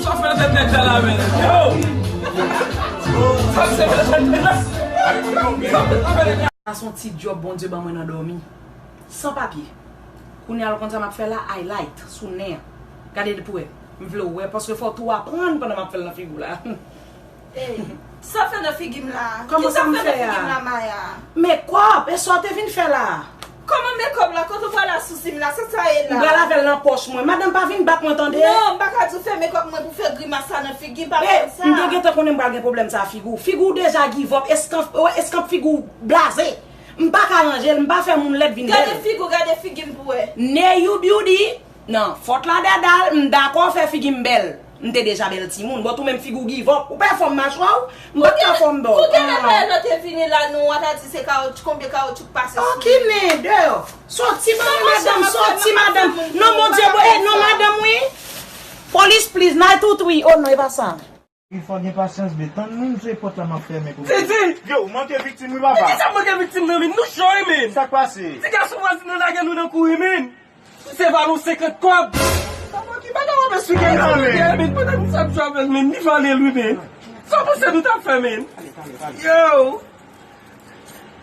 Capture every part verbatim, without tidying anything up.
Sa fè nan tèt nèg sa la, men. Yo! Sa fè nan tèt nèg la. Sa fè nan tèt nèg la. Sa se yon ti djòb Bondye ban mwen nan dòmi. San papye. Kounye a, ou konn sa m ap fè la? Highlight sou nen an. Gade l pou wè. M vle w wè, paske fò w tou aprann pandan m ap fè l nan figi w la. Ey, sa w fè nan figi m la? Kòman sa m fè a? Kisa w fè nan figi m la, Maya? Makeup, e sa w te vin fè la? Kòman makeup la? Kote w pral asousi m la? Sa sa ye la? M pral avè l nan pòch mwen. Madanm, pa vin bat mwen, tande? Non, m pa ka di w fè makeup mwen pou fè grimas sa nan figi m, pa fè m sa. M te gentan konnen m pral gen pwoblèm sa a figi w. Figi w deja give up. Eskanp, eskanp figi w blaze. M pa ka ranje l, m pa fè moun lèd vin bèl. Gade figi w, gade figi m pou wè. Neyou Beauty, nan fòt la dada l, m dakò fè figi m bèl. M te deja bèl timoun, but ou menm figi w give up. Ou pa fè fòm machwa w, m pa t ka fè fòm bèl. Ou genlè pa lè te vini la, non, w a ta di se kawotchou, konbyen kawotchou k pase sou li. Ki nen, deyò. Sòti ban mwen madanm, sòti madanm. Non, Bondye, non, madanm, wi. Police, please, nine two three. Oh, non, e pa sa. Wi, fò gen pasyans, byen. Tann mwen, m sou pòt la, m ap fèmen pou ou. Titi! Yo, ou manke viktim, wi, papa. Titi, sa manke viktim nan, men. Nou cho, wi, men. Sa k pase? Ti gason vwazin nan lage nou nan kouri, men. Se valè senkant kòb. Papa, ki bagay w ap esplike la, men? Sa manke, men. Pandan nou sa ap jwe avè l, men. Ni vale l, wi, men. Sa w panse nou t ap fè, men? Yo!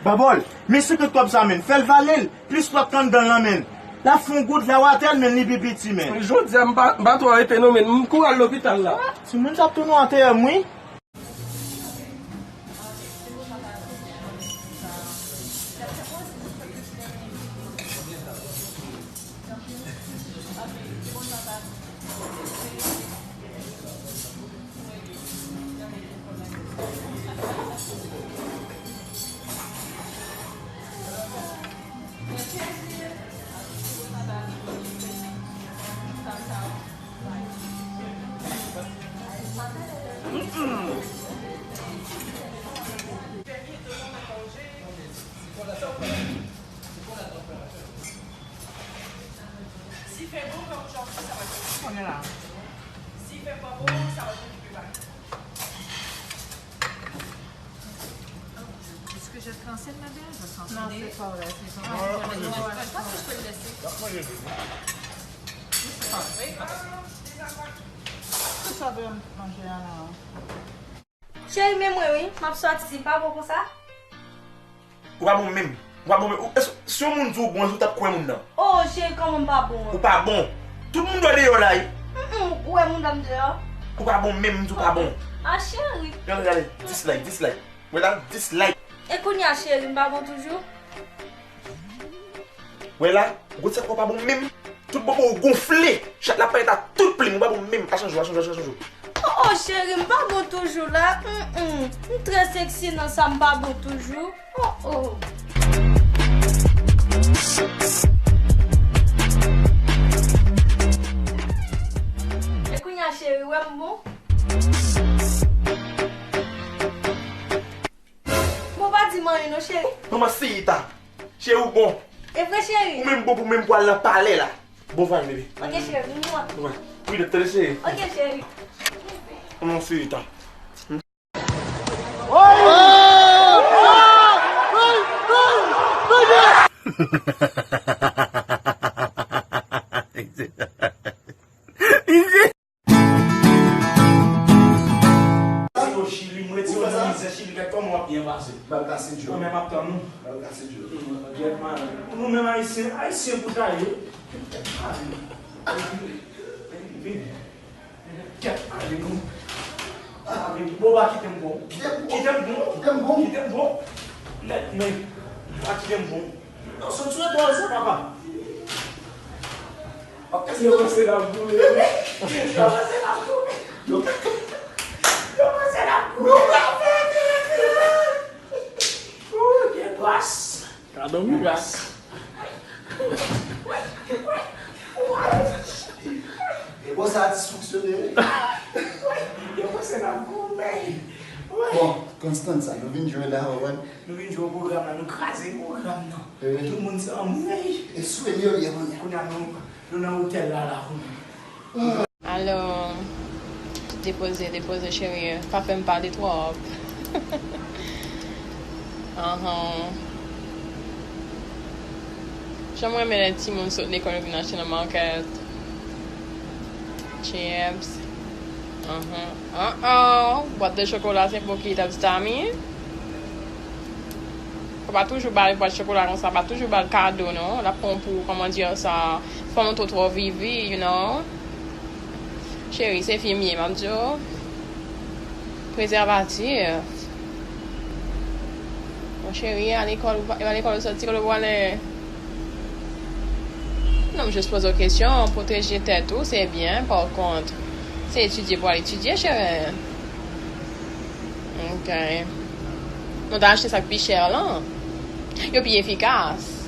Babòl, men senkant kòb sa, men. Fè l vale l. Plis lòt k anndan l lan, men. L ap fè yon goud la, w atè l, men, li pi piti, men. Jodi a, m pa, m pa twò rete non, men. M kouri al lopital la. Timoun sa ap tounen atè m, wi. Si fè bon, fè yon janti, sa va fè. Si fè pa bon, sa va fè. Est-ce que je transfère, ma belle? Je transfère. Non, c'est pas vrai, c'est pas vrai. Parce que je peux le laisser. Tout ça veut manger, hein. Cheri, men mwen wi, m ap sòti, m pa bon konsa. Ou pa bon menm. Ou pa bon menm. Ou, èske, si yon moun di w bon, èske w t ap kwè moun nan? Oh, cheri, kòman m pa bon an? Ou pa bon. Tout moun dwe deyò la, wi. Mm, mm, ou kwè moun nan deyò? Ou pa bon menm, m di w pa bon. Ah, cheri. Gade, gade. Dislike, dislike. Wè la, dislike. E kounye a, cheri, m pa bon toujou? Wè la, ou konn sa k pa bon menm. Tout bobo ou gonfle. Chat la parèt ak tout plim. Ou pa bon menm. A chanje w, a chanje w, a chanje w. Oh, oh, cheri, m pa bon toujou la. Mm, mm. M trè seksi nan sa, m pa bon toujou. Oh, oh. E kounye a, cheri, wè m bon? Bon, pa di m anyen non, cheri. Manman Seyita. Cheri, ou bon. E vre, cheri? Ou menm bon pou menm pou al nan palè la. Bon, vale, bebe. Ok, cheri, mwa. Bon, vale. Wi, tande, cheri. Ok, cheri. Manman Seyita. Yo, Chili, m retire w nan mizè, Chili, gad kòman w ap byen pase. Bal kase djòl. Mwen menm ap tann ou. Bal kase djòl. Gèt, man. Nou menm Ayisyen, Ayisyen pou ta ye. Vini. Vini. Kèt, ale nou. Ale nou. Bon, pa kite m bon. Kite m bon. Kite m bon. Kite m bon. Nèt, men. Pa kite m bon. Non, sot sou dwa sa, papa. Yo panse n ap boule. Yo panse n ap boule. Yo, yo panse n ap boule. Ou gen gras. Gadon mirak. E bon, sa a disfonksyone, wi. Yo panse n ap goumen. Bon, Constance, nou vin jwe la, ou konprann? Nou vin jwe pwogram la, nou kraze pwogram nan. Wi. Tout moun se anmwey. E sou yo ye kounye a. Kounye a nou, nou nan otèl la, la, kounye a. Alò, Depoze, depoze, cheri. Pa fè m pale twòp. Ahan. Jan m renmen lè timoun sot lekòl, yo vin achte nan makèt. Chips. Ahan. Uh-oh. Bwat de chokola, se pou ki t ap stami. Fò pa toujou ba l bwat chokola konsa, pa toujou ba l kado, non. L ap pran pou, kòman di sa, fò nou twò, twò vivi, you know. Cheri, se fi m ye, m ap di w. Prezèvatif. Mon cheri, a lekòl, ou pa- a lekòl, ou soti, kote w prale? Non, m jis poze w kesyon, pwoteje tèt ou, se byen, pa kont, se etidye pou al etidye, cheri. Ok. Nou ta achte sa k pi chè lan. Yo pi efikas.